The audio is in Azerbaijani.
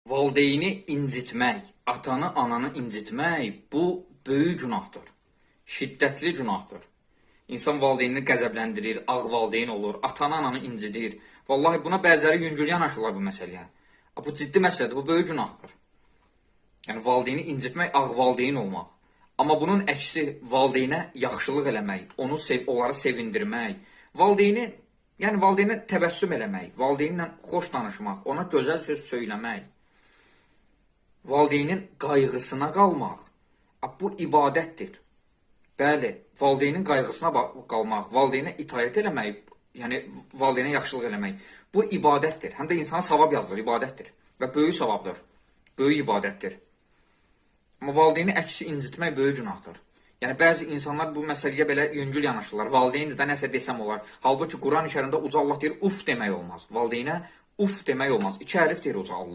Valideyni incitmək, atanı, ananı incitmək bu böyük günahdır. Şiddətli günahdır. İnsan valideynini qəzəbləndirir, ağ valideyn olur, atanı, ananı incidir. Vallahi buna bəziləri yüngül yanaşırlar bu məsələyə. Bu ciddi məsələdir, bu böyük günahdır. Yəni valideyni incitmək ağ valideyn olmaq. Amma bunun əksi valideynə yaxşılıq eləmək, onu onları sevindirmək, valideyni, yəni valideynə təbəssüm eləmək, valideynlə xoş danışmaq, ona gözəl söz söyləmək, valideynin qayğısına qalmaq, bu ibadətdir. Bəli, valideynin qayğısına qalmaq, valideynə itaət eləmək, yəni valideynə yaxşılıq eləmək, bu ibadətdir. Həm də insana savab yazılır, ibadətdir və böyük savabdır. Böyük ibadətdir. Amma valideyni əksi incitmək böyük günahdır. Yəni bəzi insanlar bu məsələyə belə yüngül yanaşırlar. Valideyn də nəsə desəm olar. Halbuki Quran-ı Kərimdə uca Allah deyir, uf demək olmaz. Valideynə uf demək olmaz. İki hərf deyir uca Allah.